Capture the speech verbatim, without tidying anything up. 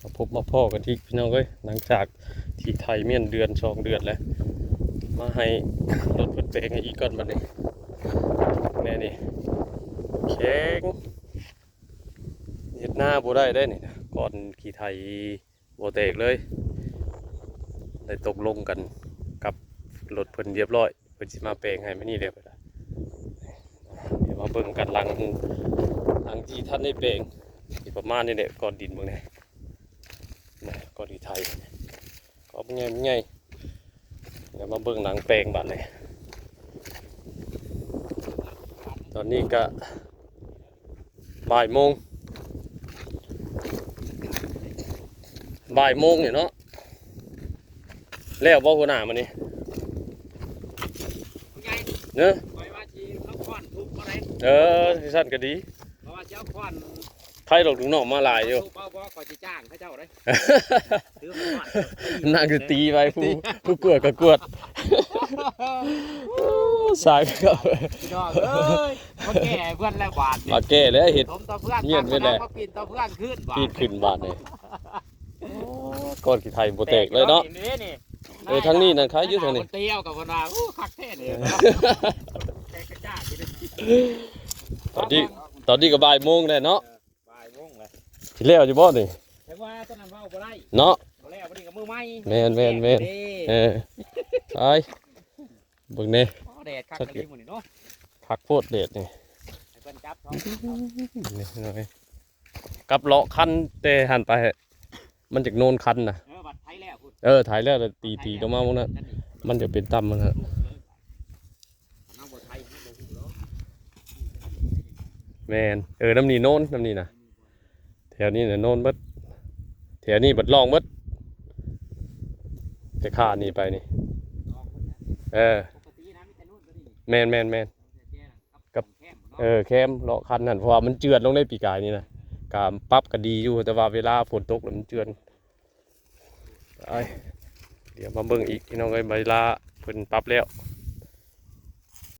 มาพบมาพ้อกันอีกพี่น้องเอ้ย หลังจากที่ไถเมียนเดือนสองเดือนแล้ว มาให้รถเพิ่นแปลงให้อีกก่อนบัดนี้ แน่นี่ แข็ง เฮ็ดนาบ่ได้ได้นี่นะ ก้อนขี้ไถบ่แตกเลย ได้ตกลงกันกับรถเพิ่นเรียบร้อย เพิ่นสิมาแปลงให้มื้อนี้แล้ว เดี๋ยวมาเบิ่งกันหลัง หลังที่ท่านได้แปลง สิประมาณนี้แหละ ก้อนดินเบิ่งแหน่ นะ ก้อนขี้ไถ ก้อนใหญ่ใหญ่ เดี๋ยวมาเบิ่งหลังแปลงบัดเลย ตอนนี้ก็บ่ายโมง บ่ายโมงเนี่ยเนาะ แล้วบ่หัวหน้ามื้อนี้ ไง เนอะ ไปว่าสิเอาค้อนทุบเอาได๋ เออ สิซั่นก็ดี เพราะว่าสิเอาค้อน ไผดอกลูกน้องมาหลายอยู่ ทุบเอาบ่ ข้อยสิจ้างเขาเจ้าเด้ ถือค้อน นั่งอยู่ตีไป ผู้ ผู้กวดก็กวด สายก็ พี่น้องเอ้ย มาแก้เพิ่นแล้วบาดนี้ มาแก้แล้วเฮ็ด สมตะเพื่อน เงียบไปเลย มาปีนตะเพื่อนขึ้นบาด ปีนขึ้นบาดนี่ โอ้ ก้อนขี้ไถบ่แตกเลยเนาะ แตกเนาะนี่นี่ เออ ทางนี้นั่นขายอยู่ทางนี้ เตียวกับเพิ่นว่า โอ้ คักแท้นี่ แตกกระจายอยู่นี่ ตอนนี้ ตอนนี้ก็บ่ายโมงแล้วเนาะ บ่ายโมงแล้ว สิแล้วอยู่บ่นี่ แต่ว่าตอนนั้นเว้าบ่ได้ เนาะ บ่แล้ว บ่ดีกับมือใหม่ แม่นแม่นแม่น เด้ เออ ไป เบิ่งแหน่ อ๋อ แดดคักอีหลีมื้อนี้เนาะ คักโพดแดดนี่ ให้เพิ่นจับสอง นี่หน่อย กับเลาะคันแต่หันไป มันจากโนนคันนะ เออ บัดไถแล้วพุ้น เออ ไถแล้วตี ไถแล้ว ตีลงมาพวกนั้น นั่นนี่ มันจะเป็นต่ำมันนะ เอาบ่ไถ เอาบ่ฮู้หรอก แม่น เออ น้ำนี่โนน น้ำนี่นะ แถวนี้น่ะโนนเบิด แถวนี้บัดร่องเบิด แต่ข้านี่ไปนี่ เออ ปกตินะมีแต่โนนตัวนี้ แม่นแม่นแม่น กับ แคมเนาะ เออ แคมเลาะคันนั่น เพราะว่ามันเจือนลงในปีกายนี่นะ ก็ปรับก็ดีอยู่ แต่ว่าเวลาฝนตกแล้วมันเจือน ไป เดี๋ยวมาเบิ่งอีกพี่น้องเอ้ย เวลาเพิ่นปรับแล้ว